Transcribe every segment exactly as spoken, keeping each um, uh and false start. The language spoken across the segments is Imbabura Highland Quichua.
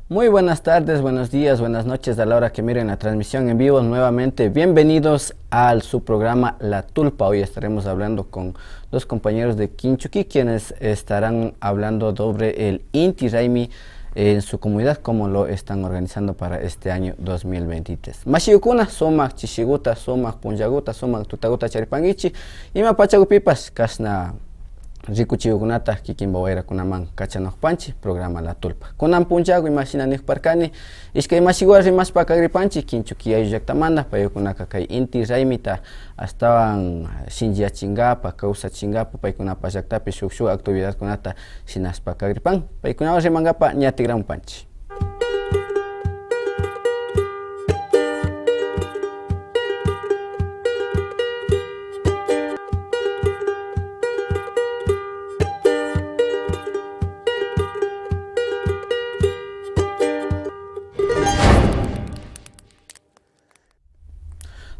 Muy buenas tardes, buenos días, buenas noches a la hora que miren la transmisión en vivo. Nuevamente, bienvenidos al su programa La Tulpa. Hoy estaremos hablando con dos compañeros de Kinchuki, quienes estarán hablando sobre el Inti Raymi en su comunidad, cómo lo están organizando para este año dos mil veintitrés. Mashiyukuna, sumak chishiguta, sumak punllaguta, sumak tutaguta charipankichi. Ima pachagupipash kashna rikuchiyukunata kikinpa wayrakunaman kachanakupanchi programa La Tulpa. Kunan punchagu imashina nikuparkani, ishkay mashiguwan rimashpa kagripanchi Kinchuki ayllu llaktamanta, paykunaka kay Inti Raymita ashtawan shinchiyachingapa, kawsachingapa, paykunapa llaktapi shuk shuk actividadkunata shinashpa kagripan. Paykunawan rimangapa ña tigramupanchi.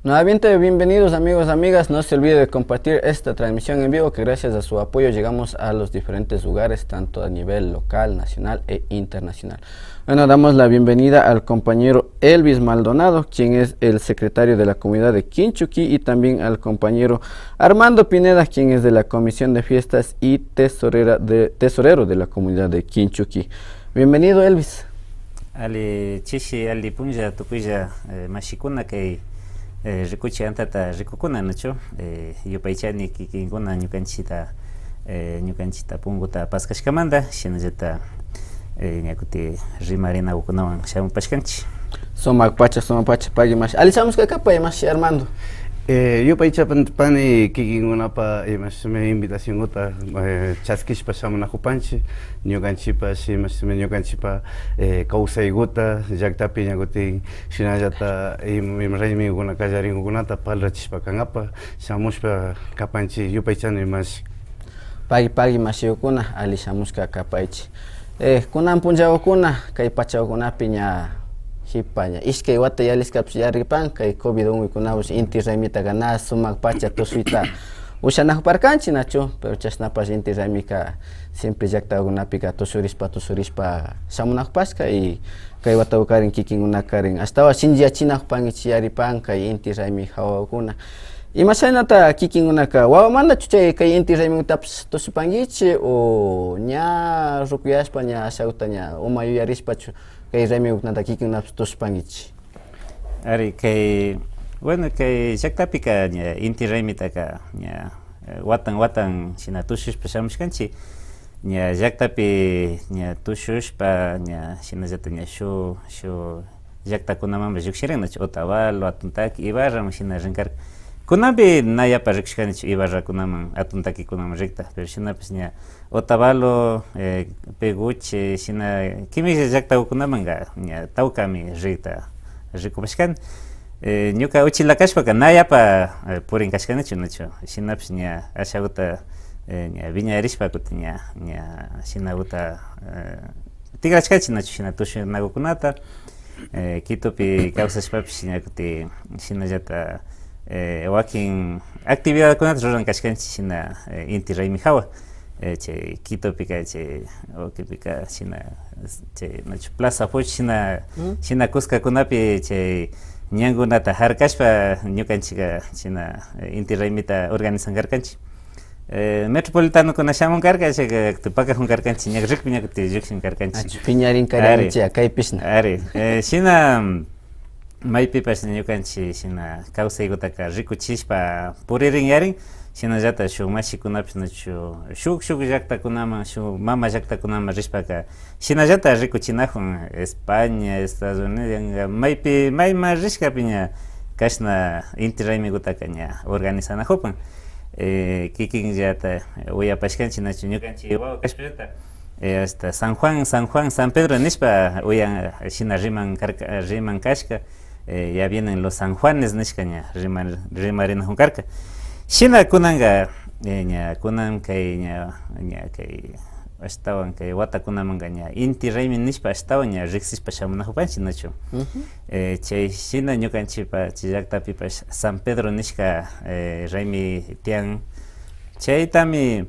Nuevamente, bienvenidos amigos, amigas. No se olvide de compartir esta transmisión en vivo que gracias a su apoyo llegamos a los diferentes lugares, tanto a nivel local, nacional e internacional. Bueno, damos la bienvenida al compañero Elvis Maldonado, quien es el secretario de la comunidad de Kinchuki, y también al compañero Armando Pineda, quien es de la comisión de fiestas y tesorera de, tesorero de la comunidad de Kinchuki. Bienvenido, Elvis. Alli chishi, alli punlla tukuylla, eh, mashikuna kay, eh, rikuchi antata rikukuna, nachu? Eh, yupaychani kikinkuna ñukanchita, eh, ñukanchita punkuta paskashkamanta, shinallata, eh, ña kuti rimarinakukunawan shamupashkanchi. Sumak pacha, sumak pacha, pagui mashi. Alli shamushka kapay, mashi Armando. Eh, yupaychapani kikinkunapa, eh, mashimi invitacionkuta, eh, chaskishpa shamunakupanchi. Ñukanchipash, mashimi ñukanchipa, eh, kawsaykuta, llaktapi ña kutin, shinallata, im-, ima raymikuna kallarinkukunata parlachishpa kankapa, shamushpa kapanchi, yupaychani mashi. Pagui, pagui mashiyukuna, alli shamushka kapaychi. Eh, kunan punchawakuna, kay pachawakunapi ña, hipa ña, ishkay wata yalishkapish yaripan, kay covid unkuykunapash Inti Raymitaka na sumak pacha tushuyta ushanakuparkanchi, nachu? Pero chashnapash Inti Raymika siempre llaktakunapika tushurishpa, tushurishpa shamunakupashka, y kay watakukarin kikinkunakarin ashtawan shinchiyachinakupankichi yaripan kay Inti Raymi hawakuna. Imashaynata kikinkunaka wawamantachu chay kay Inti Raymikutapash tushupankichi o ña rukuyashpa ña ashakuta ña uma yuyarishpachu kay raymikukunata kikinkunapash tushupankichi? Ari, kay, bueno, kay llaktapika ña Inti Raymitaka ña, eh, watan watan shina tushushpa shamushkanchi. Ña llaktapi ña tushushpa, ña shinallata ña shuk, shuk llaktakunamanpash llukshirin, nachu? Otavalo, Atuntaki, Ibarraman shina rinkarka. Kunanpi na yapa rikushkanichu Ibarrakunaman, Atuntakikunaman rikta, pero shinapash ña Otavalo, eh, Peguche, shina kimilla llaktakunamanka ña tawkami rikta rikupashkani. Eh, ñuka uchila kashpaka na yapa, eh, purin kashkanichu, nachu? Shinapash ña ashakuta, eh, ña wiñarishpa kutin ña, ña shinakuta, eh, tikrashkanchi, nachu? Shina tushunakukunata, eh, Quitopi kawsashpapish ña kutin shinallata, eh, wakin actividadkunata ruran kashkanchi shina, eh, Inti Raymi hawa. Eh, chay Quitopika, chay Oquipika, shina, chay, nachu, Plaza Foch, shina, Mm. shina kuskakunapi chay ñankunata harkashpa, ñukanchika shina, eh, Inti Raymita organizan karkanchi. Eh, metropolitanokuna shamun karka, chayka pakakun karkanchi, ña rikpi ña kutin llukshin karkanchi. Achu, piñarin Ari. Karinchi, kaypishna. Ari, eh, shina, maypipash ñukanchi shina kawsaykutaka rikuchishpa puririn yarin, shinallata shuk mashikunapish nachu shuk, shuk llaktakunaman, shuk mama llaktakunaman rishpaka, shinallata rikuchinakun España, Estados Unidos, maypi, mayman rishkapi ña kashna Inti Raymikutaka ña organizanakupan. Eh, kikinllata uyapashkanchi nachu ñukanchi wawa kashpallata. Eh, hasta San Juan, San Juan, San Pedro nishpa uyan, shina riman karka, riman kashka, eh, ya vienen los San Juanes nishka ña riman, rimarinakun karka. Shina kunanka, eh, ña kunan kay ña, ña kay ashtawan kay watakunamanka ña Inti Raymi nishpa ashtawan ña riksishpa shamunakupanchi, nachu? Ujú. Eh, chay shina ñukanchipa chay llaktapipash San Pedro nishka, eh, raymi tiyan. Chaytami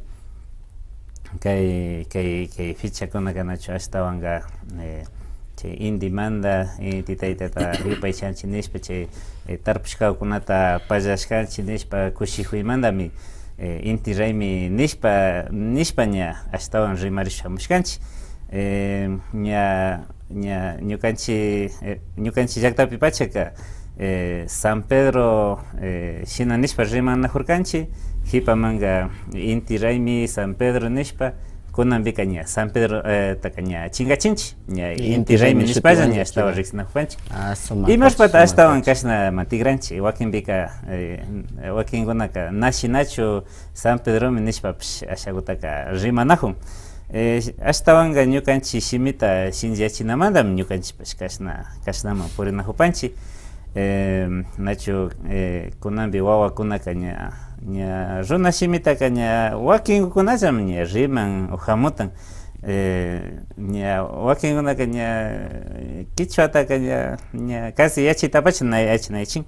kay, kay, kay fechakunaka nachu ashtawanka, eh, chay Indimanta, Inti Taytata yupaychanchik nishpa, chay, eh, tarpushkakunata pallashkanchik nishpa kushijuymantami, eh, Inti Raymi nishpa, nishpa ña ashtawan rimarishpa shamushkanchik. Eh, ña, ña ñukanchik, eh, ñukanchik llaktapi pachaka, eh, San Pedro, eh, shina nishpa rimanajurkanchik, jipamanka Inti Raymi, San Pedro nishpa, kunanpika ña San Pedro, eh, taka ña chingachinchik, ña Inti Inti Raymi Raymi nishpalla shutiwan ña ashtawan riksinajupanchik. Ah, sumak Imashpata pacha, sumak ashtawan pacha. Kashna mantigranchik, wakinpika, eh, wakinkunaka na shinachu San Pedromi nishpapish ashagutaka rimanajun. Eh, ashtawanka ñukanchik shimita shinchiyachinamantami ñukanchikpash kashna, kashnaman purinajupanchik. Eh, nachu, eh, kunanpi wawakunaka ña, ña runa shimitaka ña wakinkunallami ña riman o jamutan. Eh, ña wakinkunaka ña kichwataka ña, ña casi yachaytapacha na yachanayachin.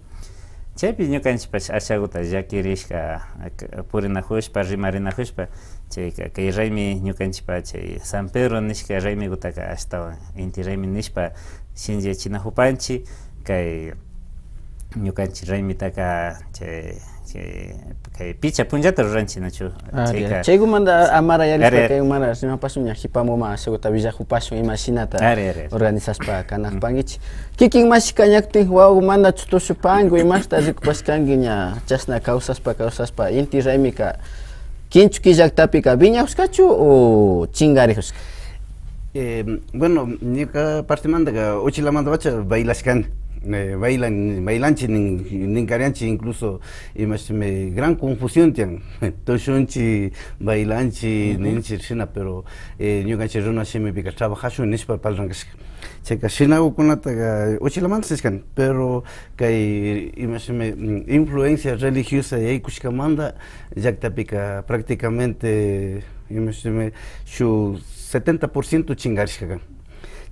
Chaypi ñukanchikpash ashaguta llakirishka, ak-, purinajushpa, rimarinajushpa, chayka, kay raymi ñukanchikpa chay San Pedro nishka raymigutaka ashtawan Inti Raymi nishpa shinchiyachinajupanchik, kay ñukanchik raymitaka chay, chay, kay picha punllata ruranchik, nachu? Ari, Chayka ari. Chaygumanta amara yarishpa Ari, ari. Kaymanta rimapashun, ña jipamuman ashaguta willajupashun imashinata Ari, ari, ari. Organizashpa kanajupankichik. Kikin mashika ña kutin wawamanta chutushupanku, imashta rikupashkanki ña chashna kawsashpa, kawsashpa, Inti Raymika kinchu killaktapika wiñajushkachu o chingarijushka? Eh, bueno, ñuka partemantaka uchilamantapacha bailashkani. Eh, bailan, bailanchik nin, ninkarianchik, incluso imashmi gran confusión tiyan. Tushunchik, bailanchik, Ujú. Ninchik shina, pero, eh, ñukanchik runa shimipika trabajashun nishpa parlankashka. Chayka shinagukunataka uchilamanta sishkani, pero kay imashmi, mm, influencia religiosa yaykushkamanta llaktapika prácticamente imashmi shuk setenta por ciento chingarishka kan.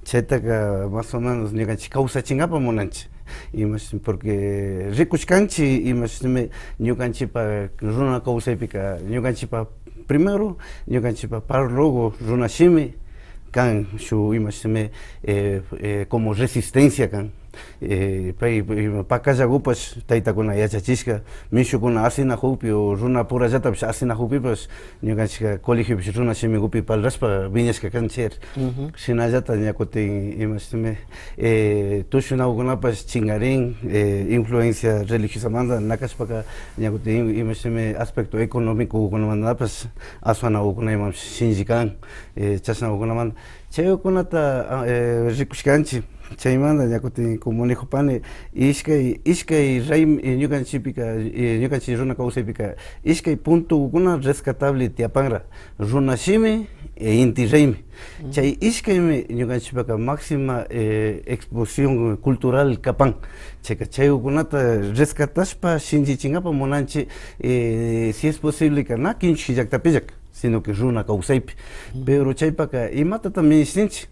Chaytaka más o menos ñukanchik kawsachingapa munanchik. Imash-, porque rikushkanchik, imashmi ñukanchikpa runa kawsaypika, ñukanchikpa primero, ñukanchikpa parlogo runa shimi kan, shuk imashmi, eh, eh, como resistencia kan. Eh, pay, pay, pakallagupash taytakuna yachachishka, mishukuna asinajukpi o runa purallatapish asinajukpipash, ñukanchikka colegiopish runa shimigupi parlashpa wiñashka kanchik. Ujú. Shinallata ña kutin, imashtimi, eh, tushunagukunapash chingarin, eh, influencia religiosamanta, na kashpaka ña kutin, imashtimi, aspecto economicogukunamantapash aswanagukuna imapash shinlli kan, eh, chashnagukunamanta. Chaygukunata, ah, eh, rikushkanchik. Chaymanta ña kutin como nijupani, ishkay, ishkay ray-, eh, ñukanchikpika, eh, ñukanchik runa kawsaypika ishkay puntogukuna rescatable tiyapanra, runa shimi, eh, inti raymi. Ujú. Chay ishkaymi ñukanchikpaka máxima, eh, exposición cultural kapan. Chayka chaygukunata rescatashpa shinllichingapa munanchik, eh, si es posibleka na kinchuk llaktapillaka, sino que runa kawsaypi. Ujú. Pero chaypaka imatata minishtinchik,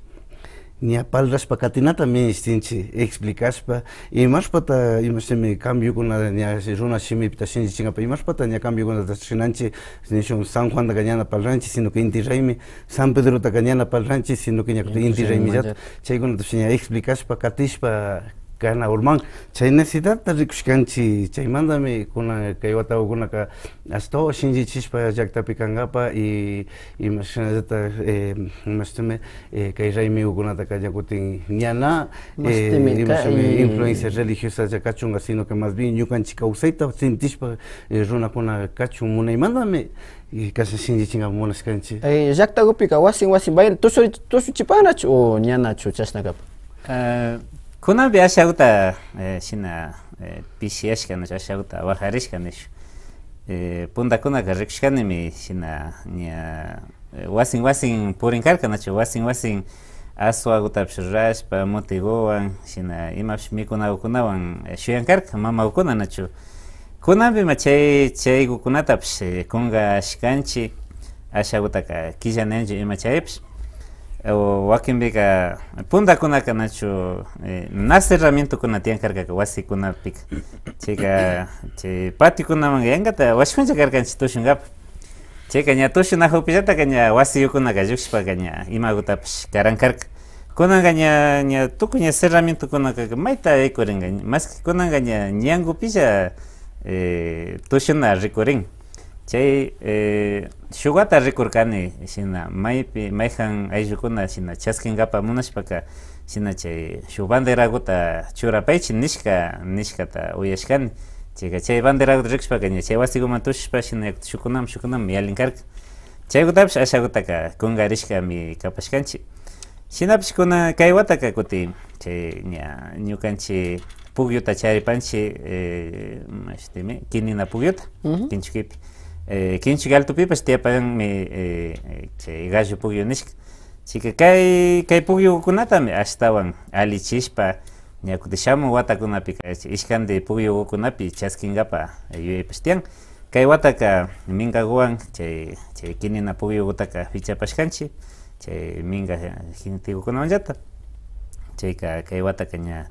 ña parlashpa katinata minishtinchik, explicashpa, imashpata, imashimi cambiokuna ña runa shimipita shinllichingapa, imashpata ña cambiokunata shinanchik, nishun San Juantaka ñana parlanchik, sino que inti raymi, San Pedrotaka ñana parlanchik, sino que ña kutin inti raymillata, chaykunatapish ña explicashpa katishpa kana urman, chay necesidadta rikushkanchik, chaymantami kunan kay watagukunaka ashtawan shinllichishpa llaktapi kankapa y, y imashnallata, eh, imashtimi, eh, kay raymigukunataka ña kutin ñana, eh, imashtimi influencia religiosa kachunka, sino que más bien ñukanchik kawsayta sintishpa, eh, runakuna kachun munaymantami, eh, kashna shinllichingapa munashkanchik. Eh, llaktagupika wasin wasin bail-, tushu-, tushuchipanachu o ñanachu chashna kapan? Eh, kunanpi ashaguta, eh, shina, eh, pishiyashka, nachu, ashaguta wajarishka nish. Eh, puntakunaka rikushkanimi shina ña, eh, wasin wasin purin karka, nachu, wasin wasin aswagutapish rurashpa, mutiguwan, shina imapish mikunagukunawan, eh, shuyan karka, mamagukuna, nachu. Kunanpima chay, chaygukunatapish, eh, kungashkanchik, ashagutaka killa ninchu ima chaypish. O wakinpika puntakunaka nachu, eh, na cerramientokuna tiyan karkaka wasikunapika. Chayka, chay patiokunaman yankata washakuncha karkanchik tushunkapa. Chayka ña tushunajukpillataka ña wasiyukunaka llukshishpaka ña imagutapish karan karka. Kunanka ña, ña tukuy ña cerramientokunaka mayta yaykurinka, maski kunanka ña ñankupilla, eh, tushuna rikurin. Chay, eh, shuk wata rikurkani, shina maypi, mayjan ayllukuna shina chaskinkapak munashpaka, shina chay shuk banderakuta churapaychik nishka, nishkata uyashkani. Chayka chay banderakuta rikushpaka ña chay wasikuman tushushpa shina shukkunaman, shukkunaman yalin karka. Chaykutapish ashakutaka kunkarishkami kapashkanchik. Shinapish kuna kay wataka kutin chay ña ñukanchik pukyuta charipanchik, eh, mashtimi, kinina pukyuta, Ujú. Kinchukipi. Eh, Kinchuki altopipash tiyapanmi, eh, chay gallo pukyu nishka. Chayka kay, kay pukyukunatami ashtawan allichishpa, ña kutin shamun watakunapika, ishkanti pukyukunapi chaskinkapak yuyaypash tiyan. Kay wataka minkakuwan chay, chay kinina pukyukutaka pichapashkanchik, chay minka gentekunawanllata. Chayka kay wataka ña,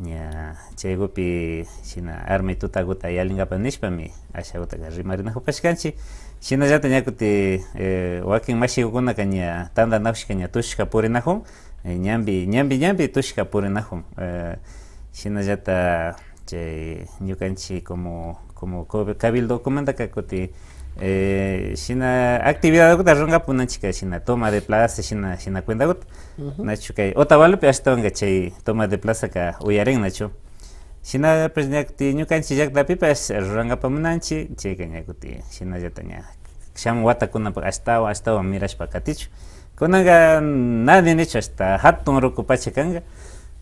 ña chaykupi shina armay tutakuta yalinkapak nishpami ashakutaka rimarinakupashkanchik. Shinallata ña kutin, eh, wakin mashikukunaka ña tantanakushka ña tushushka purinakun, eh, ñanpi, ñanpi, ñanpi tushushka purinakun. Eh, shinallata chay ñukanchik como, como co-, cabildokumantaka kutin, eh, shina actividadkuta rurankapak munanchikka shina toma de plaza, shina, shina cuentakuta. Ujú. Nachu kay Otavalopi ashtawanka chay toma de plazaka uyarin, nachu. Shinapash ña kutin ñukanchik llaktapipash rurankapak munanchik, chayka ña kutin shinallata ña shamun watakunapak ashtawan, ashtawan mirashpa katichun. Kunanka nadie nichu, hasta hatun ruku pacha kanka.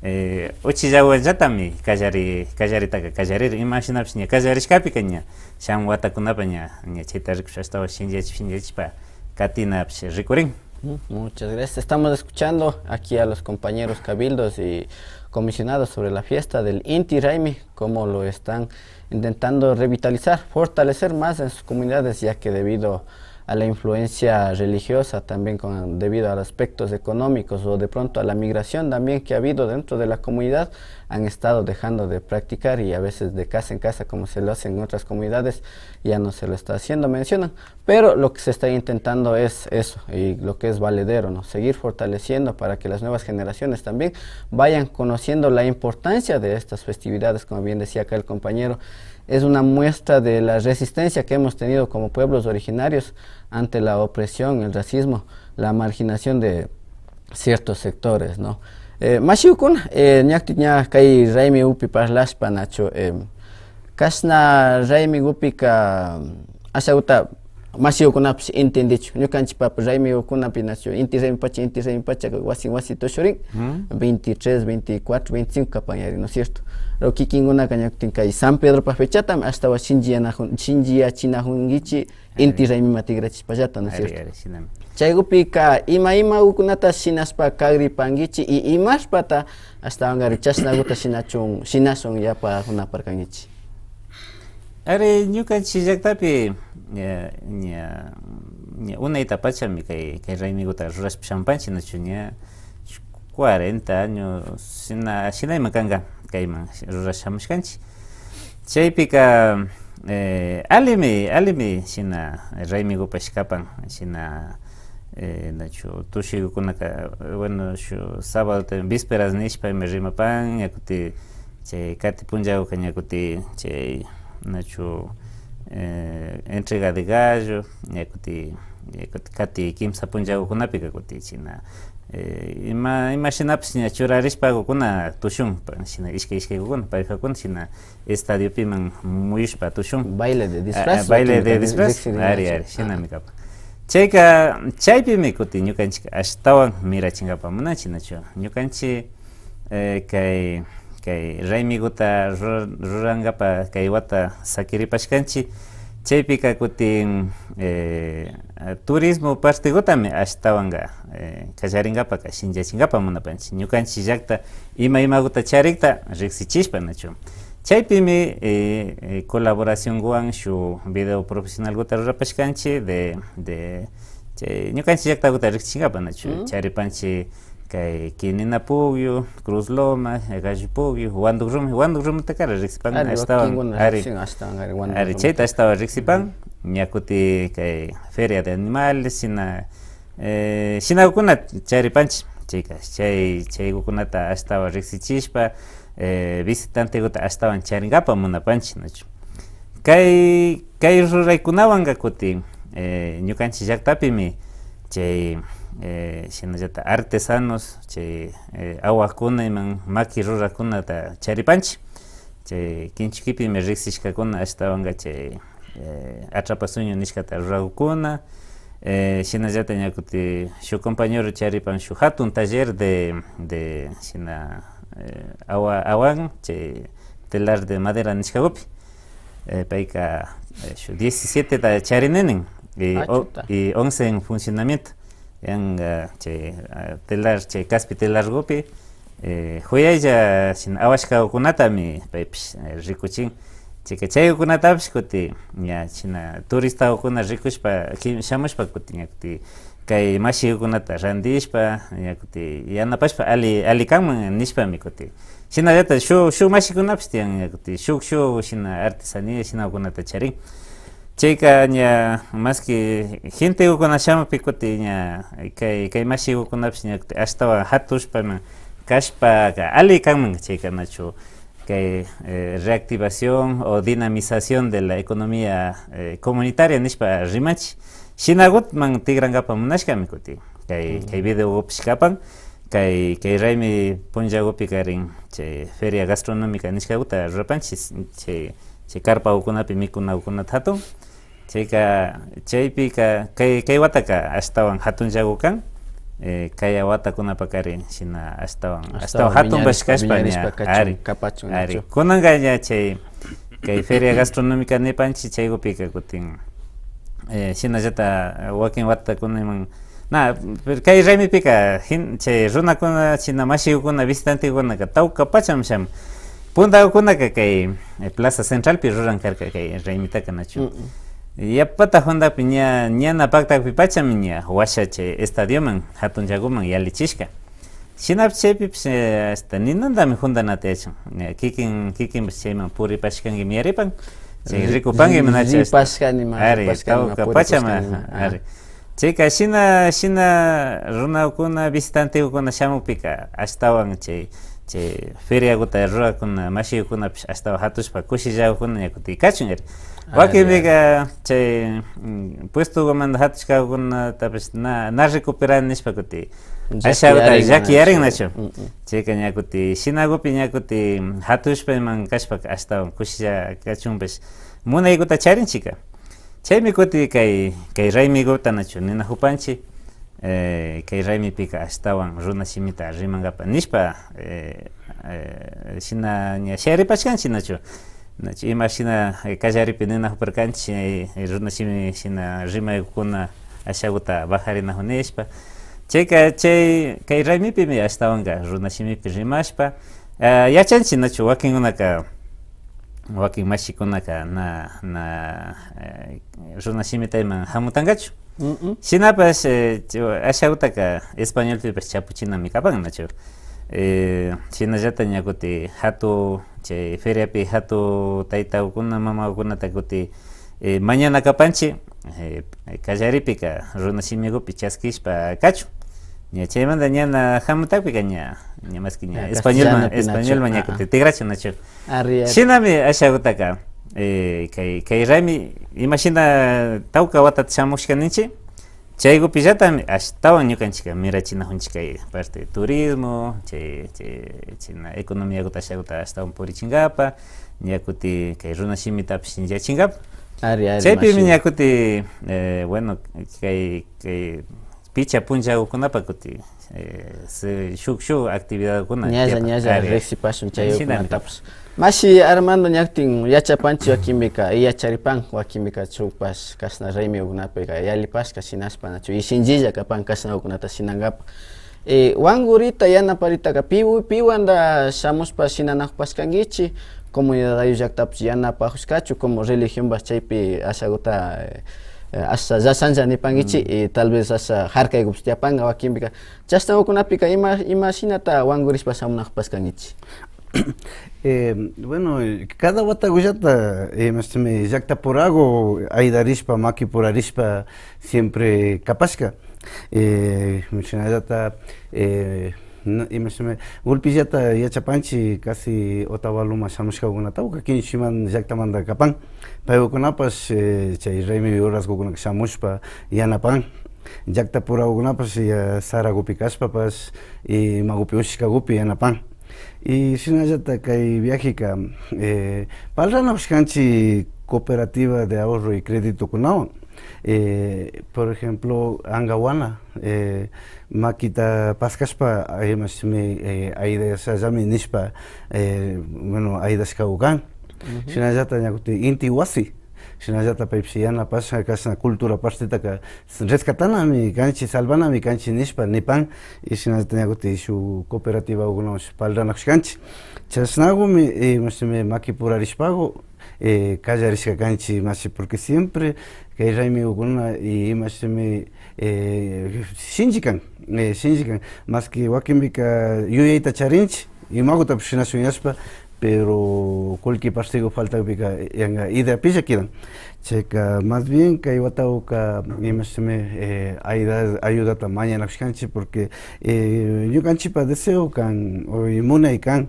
Eh, uchillawanllatami kallari, kallaritaka kallaririn. Imashinapish ña kallarishkapika ña shamun watakunapak ña, ña chayta rikushpa ashtawan shinlliyachishpa, shinlliyachishpa katinapish rikurin. Mm, muchas gracias. Estamos escuchando aquí a los compañeros cabildos y comisionados sobre la fiesta del Inti Raymi, cómo lo están intentando revitalizar, fortalecer más en sus comunidades, ya que debido a la influencia religiosa, también con, debido a los aspectos económicos o de pronto a la migración también que ha habido dentro de la comunidad, han estado dejando de practicar y a veces de casa en casa, como se lo hace en otras comunidades, ya no se lo está haciendo. Mencionan, pero lo que se está intentando es eso, y lo que es valedero, ¿no? Seguir fortaleciendo para que las nuevas generaciones también vayan conociendo la importancia de estas festividades, como bien decía acá el compañero, es una muestra de la resistencia que hemos tenido como pueblos originarios ante la opresión, el racismo, la marginación de ciertos sectores, ¿no? Eh, mashikuna, eh, ñakti ña kay raymigupi parlashpa, nachu, eh, kashna raymigupika, ashaguta mashigukunapish intindichu. Ñukanchikpapash raymigukunapi, nachu, inti raymi pacha, inti raymi pacha, wasi, wasi tushurin, Mm. veintitrés, veinticuatro, veinticinco kapan yari, ¿no es cierto? Pero kikinkunaka ñaktin kay San Pedropa fechatami ashtawan shinchiyanajun-, shinchiyachinajunkichik, inti raymima tikrachishpallata, ¿no es Ari, cierto? Ari, shinami. Chaygupika ima imagukunata shinashpa kagripankichik y imashpata ashtawankari chashnaguta shinachun, shinashun yapakunaparkankichik. Ari, ñukanchik llaktapi, ña, ña, ña unayta pachami kay, kay raymiguta rurashpa shamupanchik, nachu, ña cuarenta años, shina, shina ima kanka, kayman rurashpa shamushkanchik. Chaypika, eh, allimi, allimi, shina raymigupash kapan, shina, eh, nachu, tushigukunaka, bueno, shuk sábado, vísperas nishpa ima rimapan, ña kutin, chay kati punllaguka ña kutin chay, nachu, eh, entrega de gallo, ña kutin, ña kutin kati kimsa punllagukunapika kutin shina, eh, ima, ima shinapish ña churarishpagukuna tushun, pa-, shina ishkay ishkaygukuna, parejakuna shina estadiopiman muyushpa tushun. Baile de Ah, disfraz, baile de disfraz, ari, ari, shinami kapan. Chayka, chaypimi kutin ñukanchik ashtawan mirachinkapak munanchik, nachu. Ñukanchik eh, kay, kay raymiguta rur-, rurankapak kay wata sakiripashkanchik. Chaypika kutin, eh, turismo partegutami ashtawanka, eh, kallarinkapaka, shinchiyachinkapak munapanchik. Ñukanchik llakta ima imaguta charikta riksichishpa, nachu. Chaypimi, eh, eh, colaboracionguwan shuk video profesionalguta rurapashkanchik de, de, chay, ñukanchik llaktaguta riksichinkapak, nachu. Mm. Charipanchik kay Kinina Pukyu, Cruz Loma, Gallo Pukyu, Wanduk Rumi, Wanduk Rumitakari riksipan Ari, ashtawan, wakinkuna ari, riksin ashtawan, ari, Wanduk ari, Rumita. Chayta ashtawan riksipan, ña kutin kay Feria de Animales, shina, eh, shinakuna charipanchik. Chayka, chay, chaykukunata ashtawan riksichishpa, eh, visitantekuta ashtawan charinkapak munapanchik, nachu. Kay, kay ruraykunawanka kutin, eh, ñukanchik llaktapimi chay, eh, shinallata artesanos, chay, eh, awakuna iman maki rurakunata charipanchik. Chay Kinchukipimi riksishkakuna ashtawanka chay, eh, atrapa sueño nishkata rurakukuna, eh, shinallata ña kutin shuk compañero charipan shuk hatun taller de, de shina, eh, awa-, awan, chay telar de madera nishkakupi. Eh, payka, eh, shuk diecisiete ta charini nin, y, Ah, o-, chuta. y once en funcionamiento. Yanka, chay, ah, telar, chay kaspi telarkupi, eh, juyaylla shina awashkakunatami paypish, eh, rikuchin. Chayka chaykunatapish kutin ña shina turistakuna rikushpa, ki-, shamushpa kutin ña kutin kay mashikukunata randishpa, ña kutin yanapashpa alli, alli kanman nishpami kutin. Shinallata shuk, shuk mashikunapish tiyan, ña kutin shuk, shuk shina artesanía shinakunata charin. Chayka ña maski gentekuna shamukpi kutin ña kay, kay mashikukunapish ña kutin ashtawan hatushpaman kashpaka alli kanman, chayka nachu kay, eh, reactivación o dinamización de la economía, eh, comunitaria nishpa rimanchik. Shinakuman tikrankapak munashkami kutin. Kay, kay videokupish kapan, kay, kay raymi punllakupikarin chay feria gastronómica nishkakuta rurapanchik, chay, chay karpakukunapi mikunakukunata hatun. Chayka, chaypika, kay, kay wataka ashtawan hatunllaku kan, eh, kaya watakunapakari shina ashtawan, ashtawan Ashtawan hatun wiñarishpa, pashkashpa wiñarishpa ña, kachun, ari, kapachun, ari. Nachu. Kunanka ña chay, kay feria gastronómica nipanchik, chaykupika kutin, eh, shinallata wakin watakunaman, na, pero kay raymipika, hin-, chay runakuna, shina mashikukuna, visitantekukunaka tawka pachami shamun. Puntakukunaka kay, eh, Plaza Centralpi ruran karka kay raymitaka, nachu. Mm, mm. Yapata hundapi ña, ñana paktakpi pachami ña washa chay estadioman, hatunllakuman yalichishka. Shinapish chaypipish, eh, hasta ninantami hundanata yachan. Ña kikin, kikinpish chayman puripashkankimi yaripan. Chay Ri-, rikupankimi ri-, nachu hasta. Ripashkanima, Ari, ripashkanima, tawka pachama, puripashkanima. Ah. Ari. Chayka shina, shina runakuna, visitantekuna shamukpika ashtawan chay, chay feriakuta rurakuna mashikukunapish ashtawan hatushpa kushillakukuna ña kutin kachun ari. Ah, wakinpika ya. Chay, mm, puestokumanta hatushkakunatapish na, na recuperan nishpa kutin Llaki ashakuta yarin, llaki yarin nachu. Nachu. Mm, mm. Chayka ña kutin shinakupi ña kutin hatushpa iman kashpaka ashtawan kushilla kachunpash munaykuta charinchika. Chaymi kutin kay, kay raymikuta nachu ninakupanchik, eh, kay raymipika ashtawan runa shimita rimankapak nishpa, eh, eh, shina ña shayaripashkanchik nachu, nachu ima shina, eh, kallaripi ninakuparkanchik, eh, runa shimi shina rimaykukuna ashakuta bajarinakun nishpa. Chayka chay, kay raymipimi ashtawanka runa shimipi rimashpa, eh, yachanchik nachu wakinkunaka wakin mashikunaka na, na, eh, runa shimita ima hamutankachu. Mm, mm. Shinapash, eh, ch-, ashakutaka españolpipash chapuchinami kapan, nachu. Eh, shinallata ña kutin hatu, chay feriapi hatu taytakukuna, mamakukunata kutin, eh, mañana kapanchik, eh, kallaripika runa shimikupi chaskishpa kachun. Ña chaymanta ñana hamutakpika ña, ña maski ña Ya, españolman, castellanopi nachu. Españolman ña Ah, ah. Kutin tikrachun, nachu. Ari, ari. Shinami ashakutaka, eh, kay, kay raymi, imashina tawka watata shamushka ninchik, chaykupillatami ashtawan ñukanchikka mirachinakunchik kay parte de turismo, chay, chay, chayna economiakuta ashakuta ashtawan purichinkapak, ña kutin kay runa shimitapish shinllachinkapak. Ari, ari, chaypimi mashi. Ña kutin, eh, bueno, kay, kay picha punllakukunapak kutin, eh, se-, shuk, shuk actividadkuna ñalla, tiyapan. Ñalla, ari, riksipashun chaykukunatapash. Shinami. Mashi Armando, ña kutin yachapanchik wakinpika, y yacharipan wakinpika shukpash kashna raymikukunapika yallipashka shinashpa, nachu, y shinllilla kapan kashnakukunata shinankapak. Eh, wankurita, yanaparitaka pi-, piwanta shamushpa shinanakupashkankichik, comunidad ayllu llaktapash yanapakushkachu, como religionpash chaypi ashakuta, eh, eh, asha llashanlla nipankichik, mm, y tal vez asha harkaykupash tiyapanka wakinpika. Chashnakukunapika ima, ima shinata wankurishpa shamunakupashkankichik? Eh, bueno, cada watakullata, eh, imashtimi llaktapuraku ayudarishpa, makipurarishpa siempre kapashka. Eh, shinallata, eh, na-, imashimi, gulpillata yachapanchi casi Otavaloman shamushkakunata, uka kinchiman llaktamanta kapan. Paykunapash, eh, chay raymi uraskukunaka shamushpa yanapan. Llakta purakunapash, ya, sarakupi kashpapash, y imakupi ushashkakupi yanapan. Y shinallata kay viajeka, eh, parlanakushkanchi cooperativa de ahorro y creditokunawan. Eh, por ejemplo, ankawana, eh, makita paskashpa, imashimi, eh, aydashallami nishpa, eh, bueno, aydashkaku kan. Shinallata ña kutin inti wasi, shinallata paypish yanapasha kashna cultura partetaka rescatanami kanchi, salvanami kanchi nishpa nipan, y shinallata ña kutin shuk cooperativakunawanpash parlanakushkanchi. Chashnakumi, eh, imashimi makipurarishpaku, eh, kallarishka kanchi, mashi, porque siempre kay raymikukuna y imashimi, eh, shinchi kan, eh, shinchi kan, maski wakinpika yuyayta charinchi, imakutapash shinashun yashpa, pero kullki partiku faltakpika, yanka ideapilla kidan. Chayka, más bien, kay watakuka, imashimi, eh, ayuda-, ayudata mañanakushkanchi, porque, eh, ñukanchipa deseo kan, o munay kan,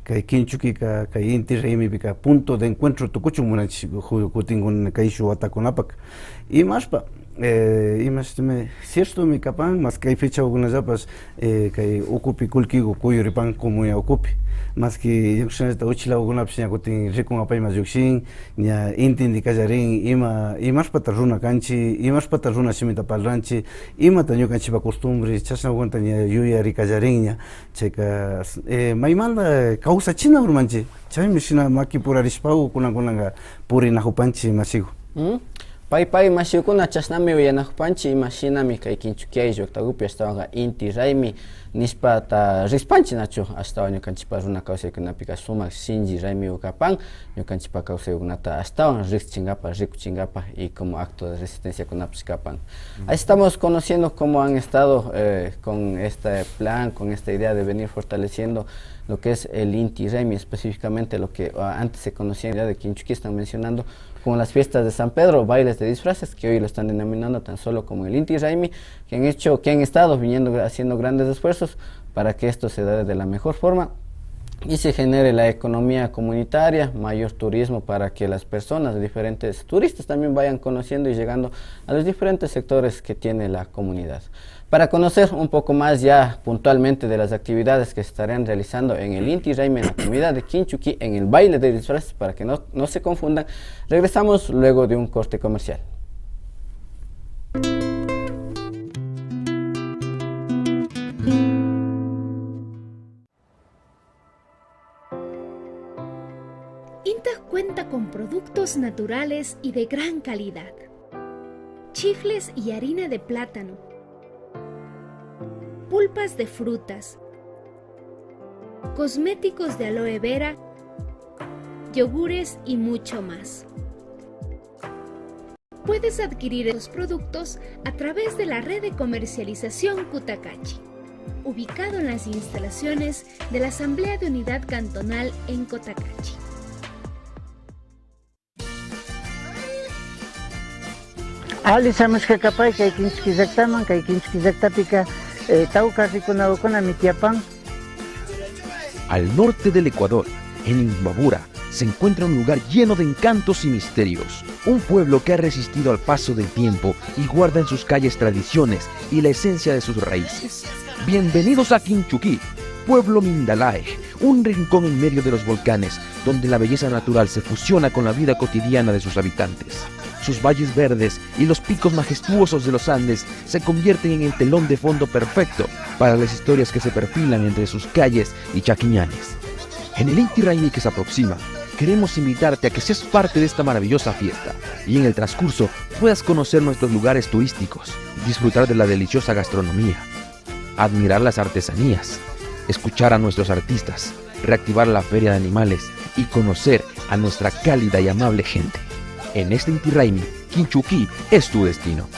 kay Kinchukika, kay inti raymipika punto de encuentro tukuchun munanchi, ju-, kutinkuna kay shuk watakunapaka. Imashpa, eh, imashimi, ciertomi kapan, mas kay fechakunallapash, eh, kay ukupi kullkiku kuyuripan, comunidad ukupi. Maski ñukanchikta uchilakukunapash ña kutin rikun apayman llukshin, ña intindi kallarin, ima, imashpata runa kanchi, imashpata runa shimita parlanchi, imata ñukanchipa costumbre, chashnakunata ña yuyari kallarin ña. Chayka, eh, maymanta kawsachina urmanchi. Chaymi shina makipurarishpaku kunan, kunanka purinakupanchi, mashiku. Mm. Pay, pay, mashikuna, chashnami uyanakupanchi, imashinami kay Kinchuki ayllu llaktakupi ashtawanka inti raymi nishpata rispanchi, nachu? Ashtawan ñukanchipa runa kawsaykunapika sumak shinchi raymiku kapan, ñukanchipa kawsaykunata ashtawan rikchinkapa, rikuchinkapa y como acto de resistenciakunapash kapan. Ahí estamos conociendo cómo han estado, eh, con este plan, con esta idea de venir fortaleciendo lo que es el Inti Raymi, específicamente lo que, ah, antes se conocía en la idea de Kinchuki, están mencionando como las fiestas de San Pedro, bailes de disfraces, que hoy lo están denominando tan solo como el Inti Raymi, que han hecho, que han estado viniendo, haciendo grandes esfuerzos para que esto se dé de la mejor forma y se genere la economía comunitaria, mayor turismo para que las personas, diferentes turistas también vayan conociendo y llegando a los diferentes sectores que tiene la comunidad. Para conocer un poco más ya puntualmente de las actividades que se estarán realizando en el Inti Raymi, en la comunidad de Kinchuki, en el baile de disfraces, para que no, no se confundan, regresamos luego de un corte comercial. Intak cuenta con productos naturales y de gran calidad. Chifles y harina de plátano. Pulpas de frutas. Cosméticos de aloe vera. Yogures y mucho más. Puedes adquirir estos productos a través de la red de comercialización Cotacachi, ubicado en las instalaciones de la Asamblea de Unidad Cantonal en Cotacachi. Alli shamushkaka pay kay Kinchuki llaktaman, kay Kinchuki llaktapika, eh, tawka rikunakukunami tiyapan. Al norte del Ecuador, en Imbabura, se encuentra un lugar lleno de encantos y misterios, un pueblo que ha resistido al paso del tiempo y guarda en sus calles tradiciones y la esencia de sus raíces. Bienvenidos a Kinchuki, pueblo Mindalae, un rincón en medio de los volcanes, donde la belleza natural se fusiona con la vida cotidiana de sus habitantes. Sus valles verdes y los picos majestuosos de los Andes se convierten en el telón de fondo perfecto para las historias que se perfilan entre sus calles y chaquiñanes. En el Inti Raymi que se aproxima, queremos invitarte a que seas parte de esta maravillosa fiesta y en el transcurso puedas conocer nuestros lugares turísticos, disfrutar de la deliciosa gastronomía, admirar las artesanías, escuchar a nuestros artistas, reactivar la feria de animales y conocer a nuestra cálida y amable gente. En este Inti Raymi, Kinchuki es tu destino.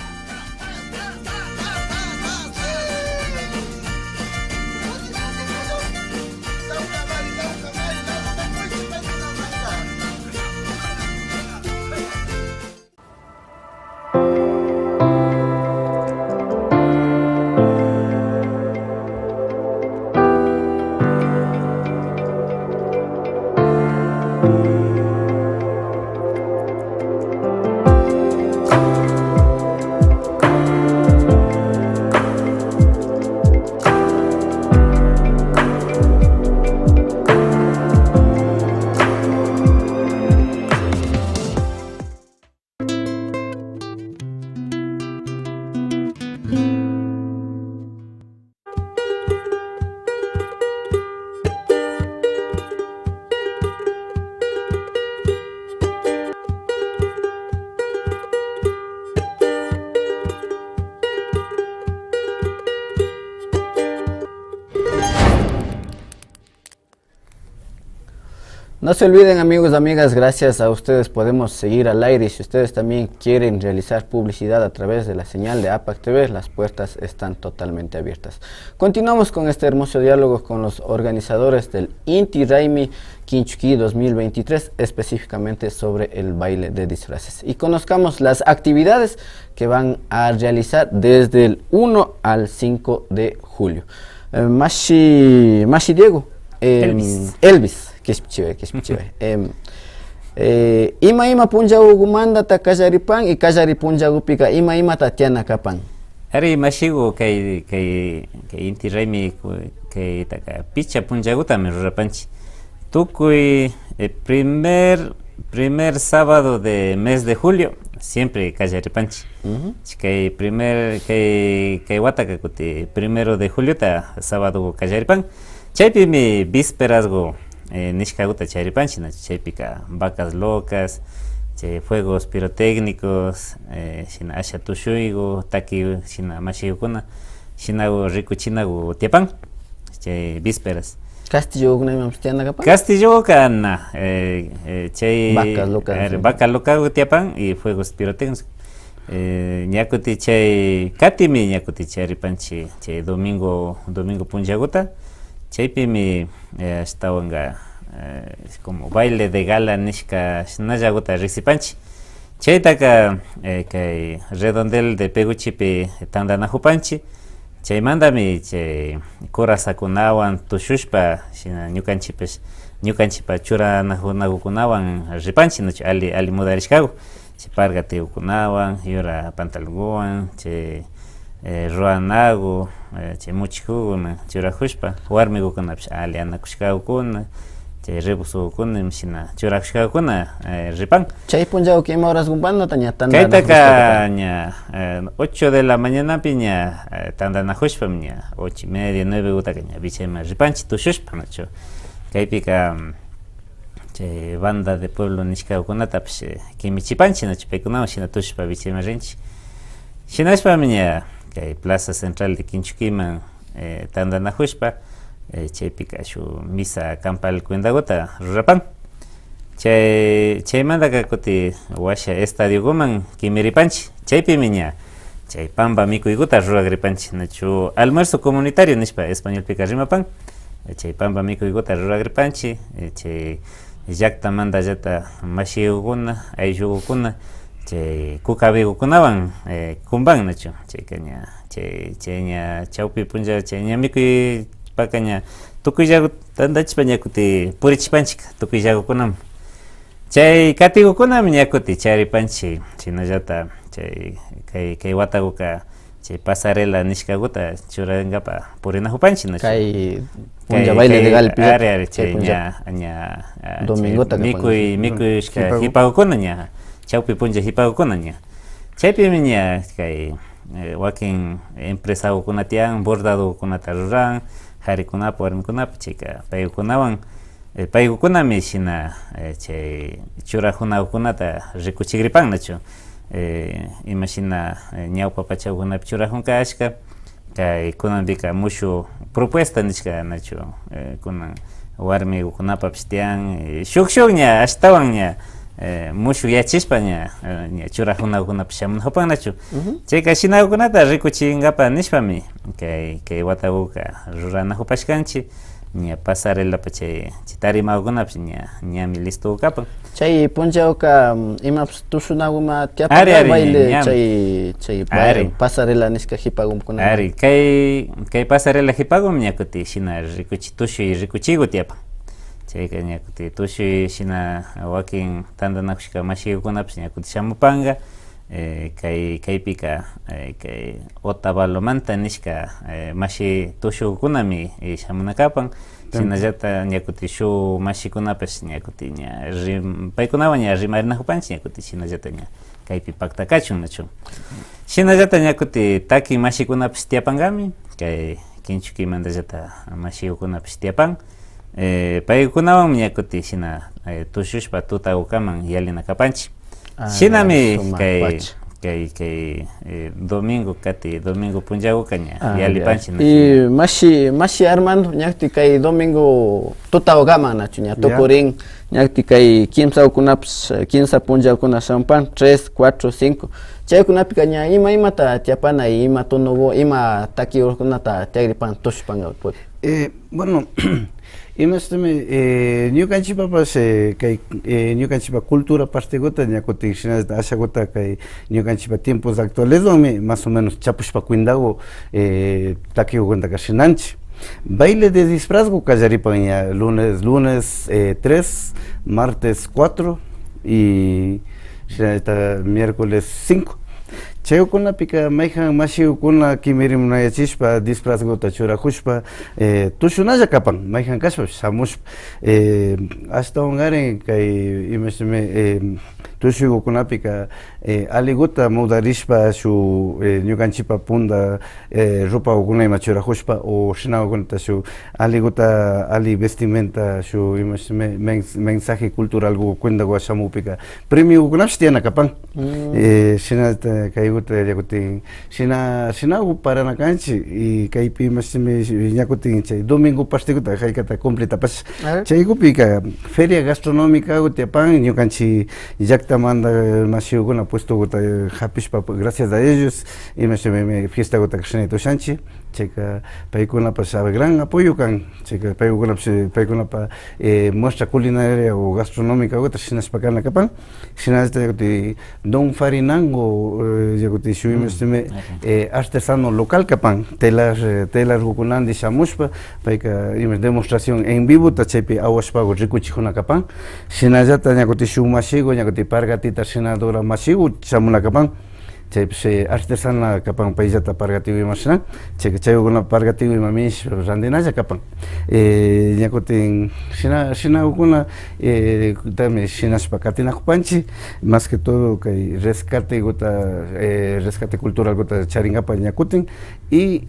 No se olviden, amigos, amigas, gracias a ustedes podemos seguir al aire. Y si ustedes también quieren realizar publicidad a través de la señal de APAC T V, las puertas están totalmente abiertas. Continuamos con este hermoso diálogo con los organizadores del Inti Raymi Kinchuki dos mil veintitrés, específicamente sobre el baile de disfraces. Y conozcamos las actividades que van a realizar desde el uno al cinco de julio. Eh, mashi, mashi Diego, eh, Elvis. Elvis, kishpichiway, kishpichiway. Em, eh, ima, ima punllagumantata kallaripan y kallari punllagupika ima, imata tiana kapan? Ari, mashigu, kay, kay, kay Inti Raymi, ku-, kaytaka pichka punllagutami rurapanchik. Tukuy, eh, primer, primer sábado de mes de julio, siempre kallaripanchik. Ujú. Kay primer, kay, kay wataka kuti primero de juliota sábado kallaripan. Chaypimi vísperasgu, eh, nishkaguta charipanchik, nachu. Chaypika vacas locas, chay fuegos pirotécnicos, eh, shina asha tushuygu, taki shina mashigukuna, shinagu rikuchinagu tiapan, chay vísperas. Castillogukuna imapish tiana kapan? Castilloguka na, eh, eh, chay, vacas locas, eh, sí, vaca locagu tiapan y fuegos pirotécnicos. Eh, ña kuti chay katimi, ña kuti charipanchik chay domingo, domingo punllaguta. Chaypimi, eh, ashtawanka, eh, como baile de gala nishka shinallaguta riksipanchik. Chaytaka, eh, kay redondel de Peguchipi tandanajupanchik. Chaymantami chay corazakunawan tushushpa, shina ñukanchikpash, ñukanchikpa churanajunagukunawan ripanchik, nachu, ali, ali mudarishkagu. Chay pargatigukunawan, yura pantalonguwan, chay, eh, ruwanagu, eh, chay muchikuguna churajushpa, warmigukunapish ali anakushkagukuna, chay rebozogukuna imashina churajushkagukuna, eh, ripan. Chay punllaguka ima horasgumantata ña tandanajushka kapan? Kaytaka ña, eh, ocho de la mañanapi ña, eh, tandanajushpami ña ocho y media, nuevegutaka ña vichayman ripanchik tushushpa, nachu. Kaypika, mm, chay banda de pueblo nishkakunatapish, eh, kimichipanchik, nachu, paykunawan shina tushushpa vichayman rinchik. Shinashpami ña kay Plaza Central de Kinchukiman, eh, tandanajushpa, eh, chaypika shuk misa campal cuentaguta rurapan. Chay, chaymantaka kuti washa estadioguman kimiripanchik. Chaypimi ña chay pamba mikuyguta ruragripanchik, nachu, almuerzo comunitario nishpa españolpika rimapan. Chay pamba mikuyguta ruragripanchik, eh, chay llaktamantallata mashigukuna, ayllugukuna, chay kukabigukunawan, eh, kumban, nachu. Chayka ña, chay, chay ña chawpi punlla, chay ña mikuypaka ña tukuyllagu tandachishpa ña kuti purichipanchik tukuyllagukunaman. Chay katigukunami ña kuti charipanchik, shinallata chay, kay, kay wataguka chay pasarela nishkaguta churangapa purinajupanchik, nachu. Kay punlla, kay, baile kay de galapi, ari, ari, chay chay punlla ña, ña, ah, chay domingota mikuy, kapan, mikuyushka jipagukuna ña, chawpi punlla jipagukuna ña. Chaypimi ña kay, eh, wakin empresagukuna tiyan, bordadokunata ruran, jarikunapa, warmikunapa, chayka paykunawan, eh, paykukunami shina, eh, chay churajunakunata rikuchigripan, nachu. Eh, imashina, eh, ñawpa pachakunapi churajunka ashka, kay kunanpika mushuk propuesta nishka, nachu, eh, kunan warmikunapapish tiyan, eh, shuk shuk ña ashtawan ña, eh, mushukyachishpa ña, eh, ña churajunakunapash shamunajupan, nachu. Ujú. Chayka shinakukunata rikuchingapa nishpami kay, kay watakuka ruranajupashkanchik. Ña pasarelapash chay, chay tarimakunapash ña, ñami listo kapan. Chay punchawka, mm, imapash tushunakuma tiyapan. Ari, ari, baile, ña, ñami. Chay, chay ba-, ari, pasarela nishka jipakukuna. Ari, kay, kay pasarela jipakumi ña kuti shina rikuchi, tushuy rikuchiku tiyapan. Chayka ña kuti tushuy shina wakin tandanakushka mashikukunapash ña kuti shamupanka. Eh, kay, kaypika, eh, kay Otavalomanta nishka, eh, mashi tushukunami, eh, shamuna kapan. Tanto. Shinallata ña kuti shuk mashikunapash ña kuti ña rim-, paykunawan ña rimarinakupanchik ña kuti shinallata ña kaypi pakta kachun, nachu. Shinallata ña kuti taki mashikunapash tiyapankami, kay Kinchukimantallata mashikukunapash tiyapan. Eh, paykunawanmi ña kuti shina, eh, tushushpa tutakukaman yalina kapanchik. Ah, shinami sumak kay pacha. Kay, kay, eh, domingo kati, domingo punllaguka ña, ah, yallipanchi, ya. Y mashi, mashi Armando, ñakti kay domingo tutagukaman nachu ña tukurin, ñakti kay kimsagukunapish, kimsa punllagukuna shampan, tres, cuatro, cinco. Chaykunapika ña ima, imata tiapana y ima tonogu, ima takikunata tiagripan tushupanka. Eh, bueno, imashtimi, eh, ñukanchipapash, eh, kay, eh, ñukanchipa cultura parteguta, ña kutin shinallata ashaguta kay ñukanchipa tiempos actualeswanmi más o menos chapushpa cuentagu, eh, takigukunataka shinanchi. Baile de disfrazgu kallaripan ña lunes, lunes, eh, tres, martes cuatro y shinallata miércoles cinco. Chaykunapika mayjan mashigukuna kimirimunayachishpa disfrazguta churajushpa, eh, tushunalla kapan, mayjan kashpapish shamushpa, eh, ashtawankarin kay, imashtimi, eh, tushuygukunapika, eh, alliguta mudarishpa shuk, eh, ñukanchipa punta, eh, ropagukuna ima churajushpa o shinagukunata shuk alliguta, alli vestimenta, shuk imashtimi mens-, mensaje culturalgu cuentagu shamukpika premiogukunapish tiyana kapan. Mm. Eh, shinata kayguta ña kutin shina, shinagu parana kanchi, y kaypi imashtimi ña kutin chay domingo parteguta jaykata completapash. A ver. Chaygupika feria gastronómicagu tiyapan, ñukanchi llaktamanta mashigukuna puestoguta japishpa, gracias a ellos, imashtimi fiestagutaka shinayta ushanchi. Chayka paykunapash gran apoyo kan. Chayka paykunapash, paykunapa, eh, muestra culinaria o gastronómicaguta shinashpa kana kapan. Shinallata ña kutin Don Farinango, eh, ña kutin shuk imashtimi, eh, artesano local kapan, telar, eh, telargukunandi shamushpa, payka ima demostración en vivota chaypi awashpagu rikuchijuna kapan. Shinallata ña kutin shuk mashigu, ña kutin pargatita shinadora mashigu shamuna kapan. Chaypish, eh, artesana kapan, payllata pargatigu ima shina. Chayka chaygukuna pargatigu ima mish randinalla kapan. Eh, ña kutin shina, shinagukuna, eh, tami shinashpa katinajupanchi, más que todo kay rescateguta, eh, rescate culturalguta charinkapa ña kutin, y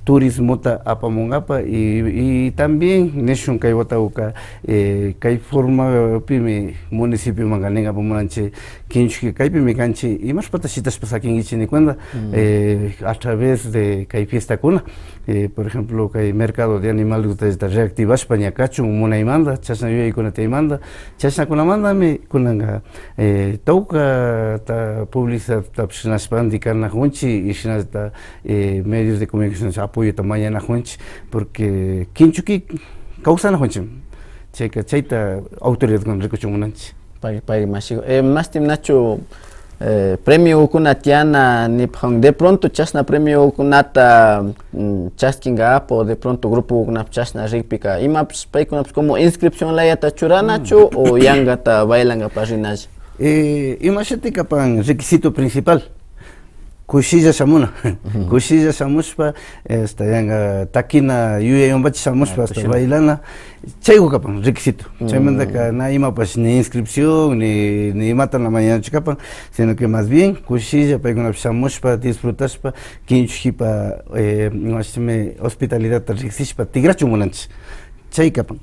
turismota apamunkapa, y, y también nishun kay wataguka, eh, kay formapimi municipiomanka ninkapa munanchi, Kinchuki kaypimi kanchi, imashpata shitashpa sakinkichi ni cuenta, eh, a través de kay fiestakuna, eh, por ejemplo, kay mercado de animalgutallata reactivashpa ña kachun munaymanta, chashna yuyaykuna tiyaymanta, chashnakunamantami kunanka, eh, tawkata publicidadtapish shinashpa indicanajunchi y shinallata, eh, medios de comunicación apoyota mañanajunchi, porque Kinchuki kawsanajunchi, chayka chayta autoridadkuna rikuchun munanchi. Pay, pay mashigu. Eh, mashti nachu, eh, premiogukuna tiyana nipajun. De pronto chashna premiogukunata, mm, chaskinkapak, de pronto grupogukunapash chashna rikpika, imapash paykunapash como inscripción layata churanachu o yankata bailankapak rinalla? Eh, imashuti kapan requisito principal. Kushilla shamuna. Kushilla shamushpa, hasta yanka takina yuyaywanpacha shamushpa, hasta bailana, chaygu kapan requisito. Chaymantaka na imapash ni inscripción, ni, ni imata na mañanachu kapan, sino que más bien kushilla paykunapash shamushpa, disfrutashpa, kinchukipa, eh, imashtimi hospitalidadta riksishpa tikrachun munanchi. Chay kapan.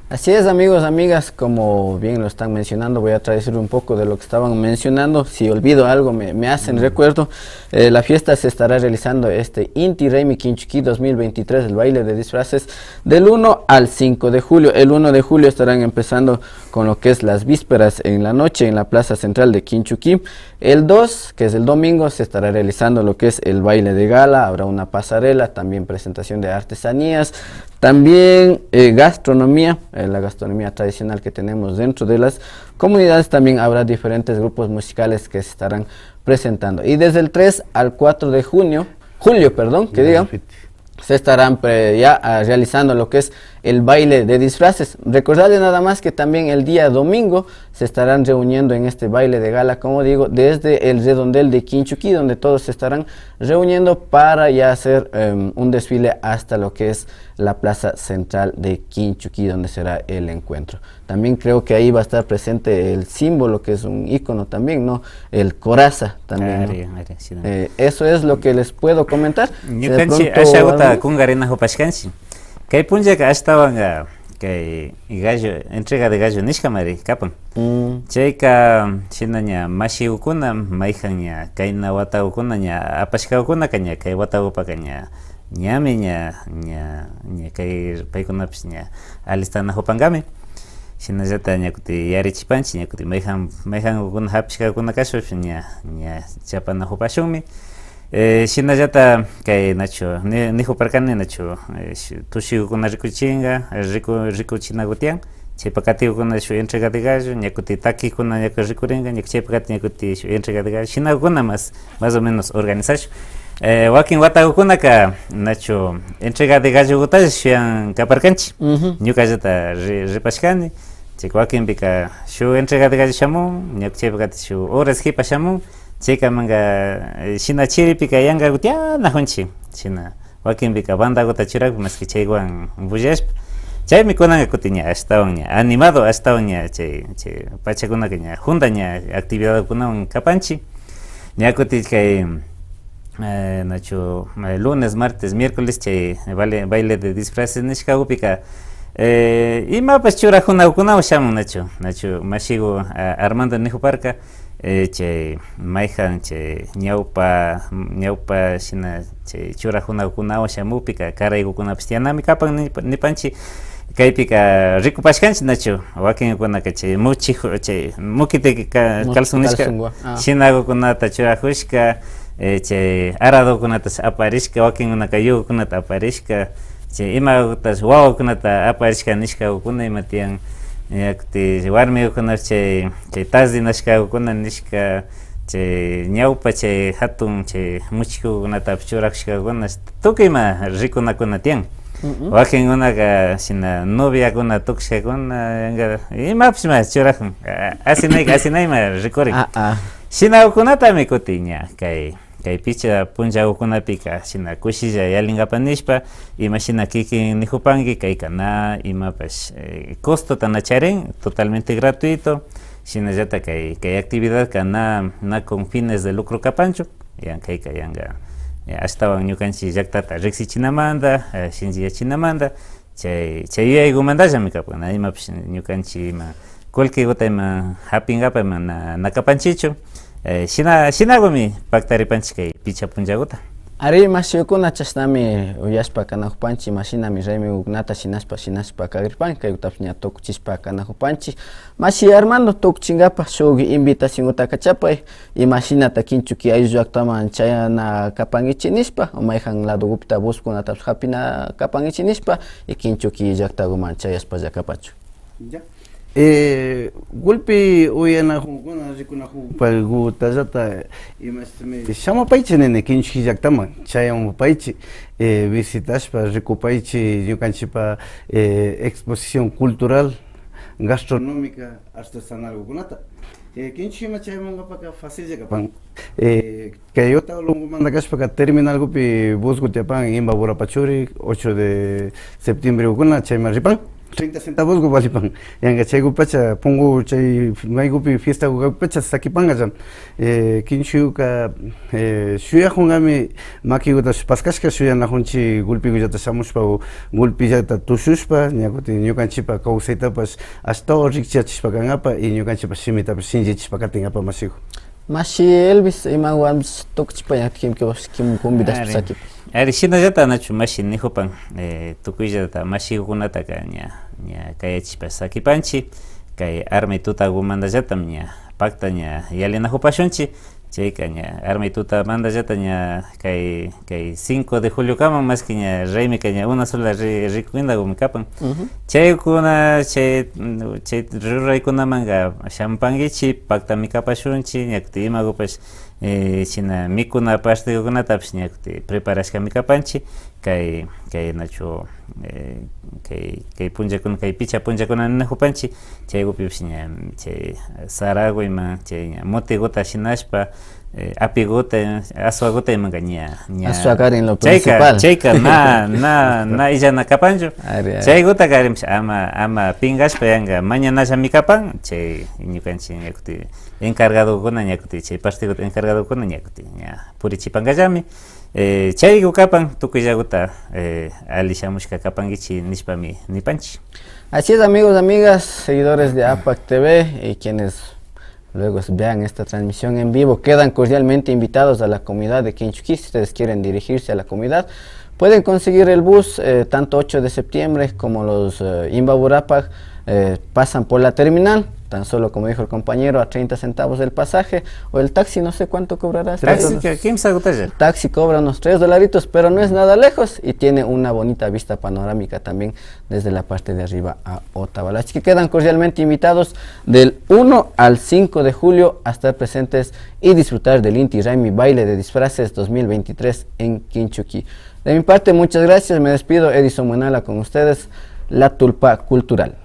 Así es, amigos, amigas, como bien lo están mencionando, voy a traducir un poco de lo que estaban mencionando. Si olvido algo, me, me hacen recuerdo. Eh, la fiesta se estará realizando este Inti Raymi Kinchuki dos mil veintitrés, el baile de disfraces, del uno al cinco de julio. El uno de julio estarán empezando con lo que es las vísperas en la noche en la plaza central de Kinchuki. El dos, que es el domingo, se estará realizando lo que es el baile de gala, habrá una pasarela, también presentación de artesanías, también, eh, gastronomía, eh, la gastronomía tradicional que tenemos dentro de las comunidades, también habrá diferentes grupos musicales que se estarán presentando. Y desde el tres al cuatro de junio, julio, perdón, que diga, se estarán pre-, ya, ah, realizando lo que es el baile de disfraces. Recordarle nada más que también el día domingo se estarán reuniendo en este baile de gala, como digo, desde el redondel de Kinchuki, donde todos se estarán reuniendo para ya hacer, em, un desfile hasta lo que es la plaza central de Kinchuki, donde será el encuentro. También creo que ahí va a estar presente el símbolo, que es un ícono también, ¿no? El coraza también, ¿no? Ari, ari, sí, también. Eh, eso es lo que les puedo comentar. Si de pronto ashaguta algo kunkarinajupashkanchi. Kay punllaka ashtawanka kay gallo, entrega de gallo nishkamari kapan. Mm. Chayka shina ña mashigukuna, mayjan ña kayna watagukuna ña apashkagukunaka ña kay watagupaka ña, ñami ña, ña, ña kay paykunapish ña alistanajupankami. Shinallata ña kutin yarichipanchik, ña kutin mayjan, mayjangukuna japishkakuna kashpapish ña, ña chapanajupashunmi. Eh, shinallata kay nachu, ni-, nijuparkani nachu, eh, shi-, tushigukuna rikuchinga, riku-, rikuchinagu tiyan. Chaypa katigukuna shuk entrega de gallo, ña kutin takikuna ña rikuringa, ña chaypa kati ña kutin shuk entrega de gallo. Shinagukuna más, más o menos organizashun. Eh, wakin watagukunaka nachu entrega de gallogutalla shuyan kaparkanchik. Ujú. Ñukallata ri-, ripashkani. Chayka wakinpika shuk entrega de gallo shamun, ña chaypa kati shuk horas jipa shamun. Chayka manga, eh, shina chiripika yangagu tiyanajunchik. Shina wakinpika bandaguta churakpi, maski chaywan bullashpa. Chaymi kunanka kutin ña ashtawan ña animado, ashtawan ña chay, chay pachakunaka ña junda ña actividadkunawan kapanchik. Ña kutin kay, eh, nachu, eh, lunes, martes, miércoles chay baile, baile de disfraces nishkagupika, eh, imapash churajunagukunawan shamun nachu, nachu mashigu, eh, Armando nijuparka, eh, chay mayjan chay ñawpa, ñawpa shina chay churajunagukunawan shamukpika karaygukunapash tiyanami kapan nipa-, nipanchik. Kaypika rikupashkanchik nachu, wakinkunaka chay muchiju-, chay mukitiki ka-, muchiti calzón nishka, calzonwa, ah, shinagukunata churajushka, eh, chay aradokunatash aparishka, wakinkunaka yugukunata aparishka, chay imagutash wawakunata aparishka nishkagukuna ima tiyan, ña kutin warmigukunash chay, chay tazrinashkagukuna nishka, chay ñawpa chay jatun chay muchikukunatapish churajushkakuna, tukuy ima rikunakuna tiyan. Mm-mm. Wakinkunaka shina noviakuna tukushkakuna, yanka, imapish ima churajun. A-, asinayka, asinayma rikurin. Ah, ah. Shinagukunatami kutin ña kay, kay picha punllagukunapika shina kushilla yallinkapa nishpa, imashina kikin nijupanki, kayka na imapash, eh, costota na charin, totalmente gratuito. Shinallata kay, kay actividadka na, na con fines de lucro kapanchu. Yan kayka yanka, eh, ashtawan ñukanchik llaktata riksichinamanta, eh, shinchiyachinamanta, chay, chay yuyaygumantallami kapan, na imapish ñukanchik ima kullkiguta ima japinkapa ima na, na kapanchikchu. Eh, shina, shinagumi paktaripanchik kay picha punllaguta. Ari, mashikuna, chashnami uyashpa kanajupanchik, imashinami raymigukunata shinashpa, shinashpa kagripan, kaygutapish ña tukuchishpa kanajupanchik. Mashi Armando, tukuchinkapa shuk invitaciongutaka chapay, imashinata Kinchuki ayllu llaktaman chayana kapankichik nishpa, o mayjan ladogupita buskunatapish japina kapankichik nishpa, y Kinchuki llaktaguman chayashpalla kapachun. Ya. Eh, gulpi uyanajunkuna, rikunajupagutallata, imashtimi, shamupaychik nini Kinchuki llaktaman, chayamupaychik, eh, visitashpa rikupaychik ñukanchikpa, eh, exposición cultural, gastronómica, artesanalgukunata. Eh, Kinchuki ima chayamungapaka facilla kapan. Eh, kay Otavalogumanta kashpaka terminalgupi busgu tiyapan, Imbabura pachuri, ocho de septiembregukuna chayman ripan. Treinta centavosgu valipan. Yanka chaygupacha pungu chay maygupi fiestagu kakpipacha sakipankacha. Eh, Kinchukika, eh, shuyajunkami makigutapish paskashka shuyanajunchik gulpigullata shamushpa o gulpillata tushushpa, ña kutin ñukanchikpa kawsaytapash ashtawan rikchiyachishpa kankapa y ñukanchikpa shimitapash shinllichishpa katinkapa mashigu. Mashi Elvis, imawanpish tukuchipayan kimkiwash kim convidashpa sakipi. Ari, shinallata nachu mashi nijupan, eh, tukuyllata mashigukunataka ña, ña kayachishpa sakipanchik, kay armay tutagumantallatam ña pakta ña yallinajupashunchik, chayka ña armay tutamantallata ña kay, kay cinco de juliokaman, maski ña raymika ña una sola ri-, rikunkagumi kapan. Ujú. Chaykuna, chay, chay ruraykunamanka shamupankichik, paktami kapashunchik, ña kutin imagupash, eh, shina mikuna partigukunatapish ña kutin preparashkami kapanchik, kay, kay nachu, eh, kay, kay punllakuna, kay picha punllakuna ninajupanchik, chaygupipish ña chay saragu ima, chay ña mutiguta shinashpa, eh, apiguta, aswaguta imanka ña, ña. Aswakarin lo chayka, principal. Chayka na, na, na illana kapanchu. Ari, ari. Chaygutakarinpish ama, ama pinkashpa yanka mañanallami kapan, chay ñukanchik ña kutin encargadokuna, ña kutin chay partiguta encargadokuna, ña kutin ña purichipankallami. Eh, chaygu kapan, tukuyllaguta, eh, alli shamushka kapankichik nishpami nipanchik. Así es, amigos, amigas, seguidores de APAC T V y quienes luego vean esta transmisión en vivo, quedan cordialmente invitados a la comunidad de Kinchuquí. Si ustedes quieren dirigirse a la comunidad, pueden conseguir el bus, eh, tanto ocho de septiembre como los eh, Imbabura APAC, eh, pasan por la terminal, tan solo, como dijo el compañero, a treinta centavos el pasaje, o el taxi, no sé cuánto cobrará. Taxi, que kimsa kutalla. Taxi cobra unos tres dolaritos, pero no es nada lejos y tiene una bonita vista panorámica también desde la parte de arriba a Otavalo. Así que quedan cordialmente invitados del uno al cinco de julio a estar presentes y disfrutar del Inti Raymi Baile de Disfraces dos mil veintitrés en Kinchuquí. De mi parte, muchas gracias. Me despido, Edison Muenala, con ustedes, La Tulpa Cultural.